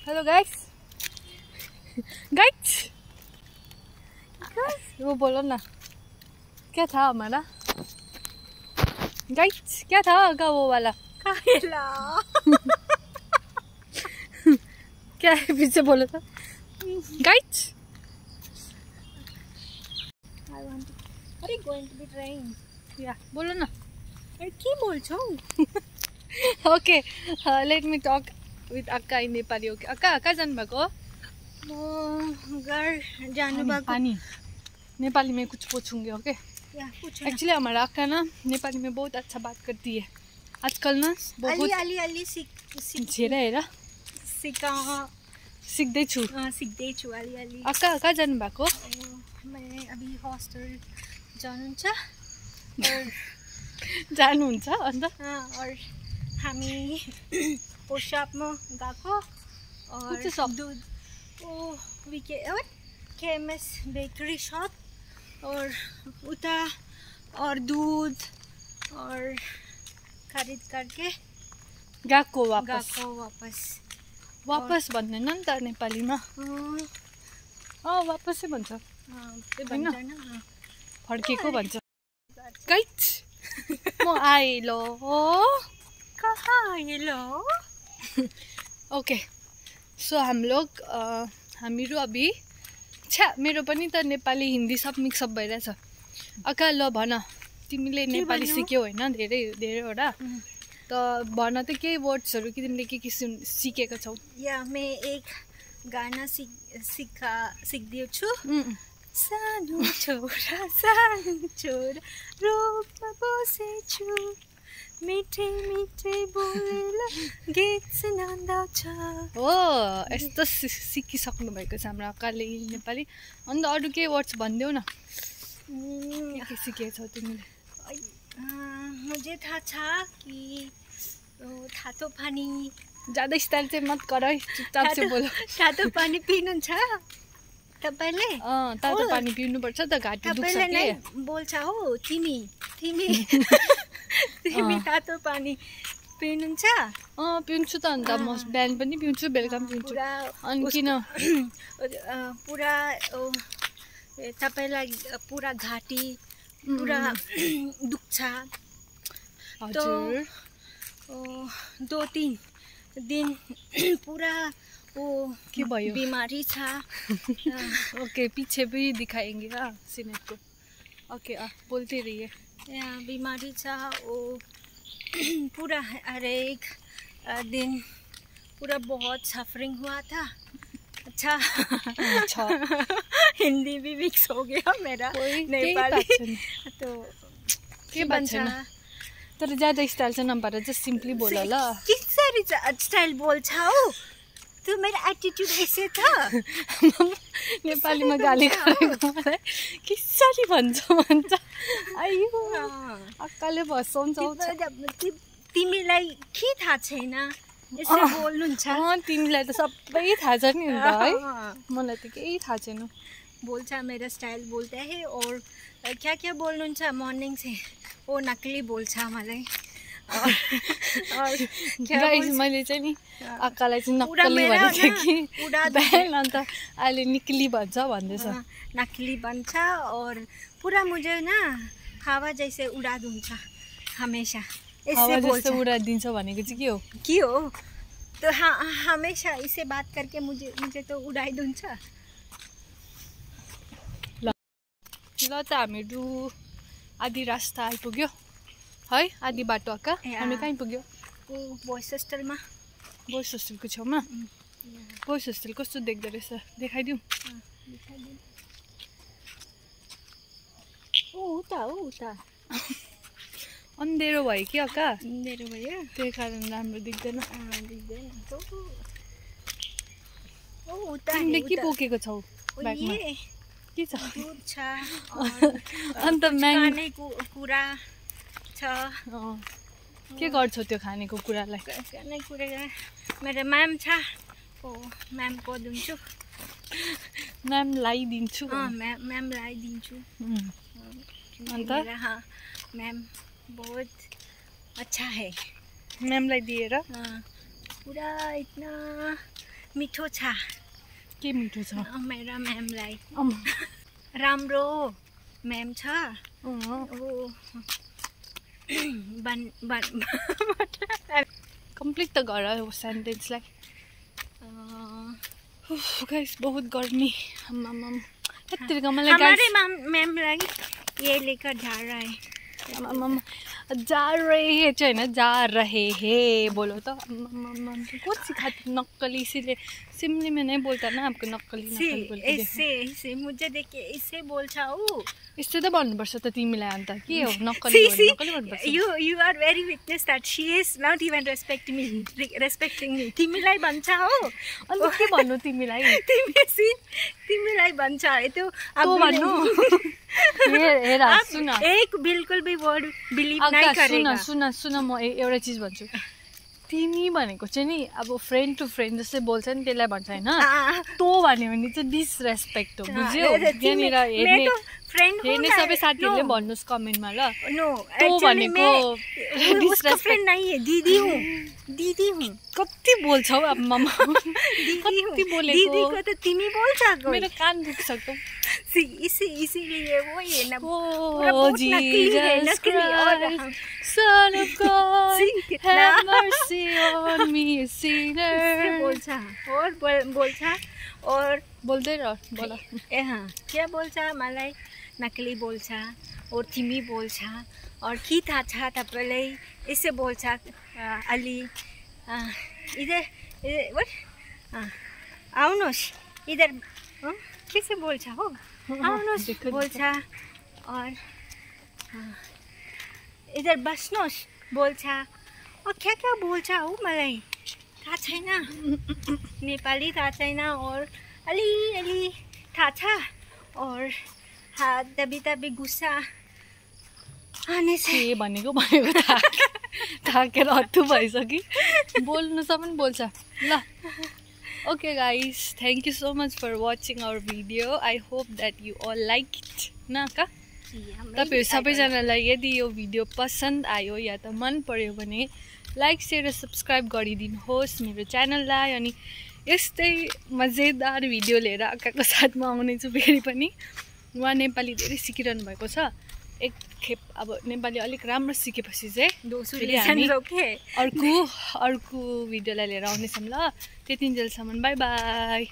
Hello guys guys वो बोलो ना क्या था हमारा गाइस क्या था का वो वाला क्या है पीछे बोलो तो गाइस अरे going to be train या बोलो ना अरे के बोल्छौ okay let me talk with अक्का इन नेपाली ओके अक्का कहाँ जानु भएको म घर जानु भएको पानी नेपाली में कुछ पूछूंगी ओके या पूछ एक्चुअली हमारा अक्का ना नेपाली में बहुत अच्छा बात करती है आजकल ना बहुत अलि झेरा हेर सिक्दैछु सिक्दैछु अलि अक्का कहाँ जानु भएको मैं अभी हॉस्टल जानुहुन्छ जानुहुन्छ अन्त और हामी पोशापमा गएको और दूध ओ केएमएस बेकरी शॉप और उता और दूध और खरीद करके गएको वापस भन्दैन नि त नेपालीमा वापसै भन्छ फर्केको भन्छ गाइस म आए लो कहाँ आए लो ओके सो हम लोग हामीहरू अभी छ्या मेरो पनि त नेपाली हिन्दी सब मिक्सअप भइरहेछ अक्का ल भन तिमीले नेपाली सिक्यौ होइन धेरैवटा त भन त केही वर्ड्सहरू कि तिमीले के सिकेको छौ या मैं एक गाना सिक्दियो छु सानो छोरा रोपमा बसेछु मिठे मिठे बोलेर गीत सुनाउँदछ हो यस्तो सिकिसक्नु भएको छ हाम्रो अक्काले नेपाली अन्त अरू केही वर्ड्स भनिदेऊ न के सिकेको छौ तिमीले मुझे थाहा छ कि तातो पानी ज्यादा स्टाइल चाहिँ मत गर है चुपचाप चाहिँ बोल तातो पानी पिनुहुन्छ तपाईले तातो पानी पिउनुपर्छ त घाँटी दुख्छ के बोल्छ हो तिमी तातो पानी पिउनुहुन्छ पिउँछु त अन्त म बिहान पनि पिउँछु बेलुका पनि पिउँछु अनि किन पुरा तपाईलाई पुरा घाँटी पुरा दुख्छ हजुर 2-3 दिन पुरा के भयो बीमारी था ओके पीछे भी दिखाएंगे हाँ सिनेट को ओके बोलते रहिए बीमारी था वो पूरा हर एक दिन पूरा बहुत सफरिंग हुआ था अच्छा हिंदी भी मिक्स हो गया मेरा नेपाली तो के भन्छ तर ज्यादा स्टाइल चाहिँ नभएर जस्ट सिम्पली बोल ल किसरी स्टाइल बोल्छौ तू मेरो एटिट्युड ऐसे था नेपालीमा गाली गरेको मलाई किसरी भन्छ आइयो अक्काले भसाउँछौ तिमीलाई के थाहा छैन यसरी बोल्नुहुन्छ तिमीलाई त सबै थाहा छ नि त है मलाई त केही थाहा छैन बोल्छ मेरा स्टाइल बोलता है और क्या क्या बोल्नुहुन्छ मर्निङ से वो नकली बोल्छ मलाई गाइस मैले चाहिँ नि अक्कालाई चाहिँ नक्कली भनेको थिएँ कि बिहान अन्त अहिले निक्ली भन्छ भन्दैछ नकली भन्छ और पूरा मुझे ना हवा जैसे उड़ा दूंछ हमेशा ऐसे बोल्छ उड़ा दिन्छ भनेको चाहिँ के हो तो हमेशा इसे बात करके मुझे तो उड़ाइ दूंछ ल त हामीहरू आधी रास्ता आइपुग्यो है आधी बाटो अक्का हामी कहाँ आइपुग्यो बोइस होस्टेलमा बोइस होस्टेलको छेउमा बोइस होस्टेल कस्तो देख्दो रहेछ देखाइदिउँ उता अन्धेरो भयो कि अक्का अन्धेरो भयो त्यही कारण राम्रो देख्दैन तिमीले के बोकेको छौ ब्यागमा के छ दूध छ अन्त खानेको कुरा छ के गर्छौ त्यो खानेको कुरालाई मेरो म्याम छ म्याम को दिन्छु म्याम ल्याइदिन्छु म्याम ल्याइदिन्छु अन्त मैम बहुत अच्छा है मैम लाई दिएर पूरा इतना मिठो छ के मिठो छ मेरा म्यामलाई अम्म, राम्रो म्याम छ अँ, ओ बन बन कम्प्लिट त गर सेन्टेन्सलाई गाइस बहुत गर्मी आम्माम यत्तिको मलाई हमारे गाइस मैम लगी ये लेकर जा रहा है आम्माम जा रहे चाहिँ होइन जा रहे हे बोलो त आम्माम कौन सिखाती नक्कली इसीलिए सिमली में नहीं बोलता ना आपको नक्कली नक्कली बोल के देखो इससे मुझे देख के इससे बोल्छ ऊ यस्तो त भन्नुपर्छ त तिमीलाई अन्त के हो नक्कली नक्कली भन्नुपर्छ you are very witness that she is not even respecting me तिमीलाई भन्छ हो अन्त के भन्नु तिमीलाई तिमीलाई भन्छ त्यो तो भन्नु हेर सुन एक बिल्कुल भी वर्ड बिलिभ नै गरेगा सुन म एउटा चीज भन्छु तिमी भनेको चाहिँ नि अब फ्रेन्ड टु फ्रेन्ड जस्तै बोल्छ नि त्यसलाई भन्छ होइन तो भन्यो भने चाहिँ डिसरेस्पेक्ट हो बुझ्यौ यहाँनिर हेर्ने सबै साथीहरूले भन्नुहोस् कमेन्टमा ल नो तो भनेको उसका फ्रेंड नहीं है दीदी हूँ कति बोल्छौ अब ममा दीदी बोलेको को तो तिमी बोल्छ मेरो कान दुख्छ इसीलिए वो ये ना Oh Jesus Christ, Son of God, have mercy on me, a sinner. बोल्छ और बोल्छ और बोल्दै रह बोल ए हाँ क्या बोल्छ मलाई नकली बोल्छ और तिमी बोल्छ और के थाहा छ तपाईलाई यसै बोल्छ अलि इधर आउनुहोस् इधर के से बोल्छ हो आउनुहोस् बोल्छ और इधर बस्नुहोस् बोल्छ और क्या बोल्छ हो मलाई थाहा छैन नेपाली थाहा छैन और अलि थाहा छ और तबी गुस्सा आने के भनेको थाकेर हत्तु भइसक्यो बोल्नुसम्म बोल्छ ल Okay guys, thank you so much for watching our video. I hope that you all like it. ना का? तपाईहरु सबैजनालाई यदि यो भिडियो पसन्द आयो या त मन पर्यो भने लाइक शेयर र सब्स्क्राइब गरिदिनुहोस् मेरो च्यानललाई अनि यस्तै मजेदार भिडियो लिएर अक्काको साथमा आउने छु फेरि पनि उहाँ नेपाली धेरै सिकिरहनु भएको छ एक खेप अब नेपाली अलिक राम्रो सिकेपछि चाहिँ अर्को भिडियोलाई लिएर आउनेछौँ ल त्यतिन्जेलसम्म बाई बाई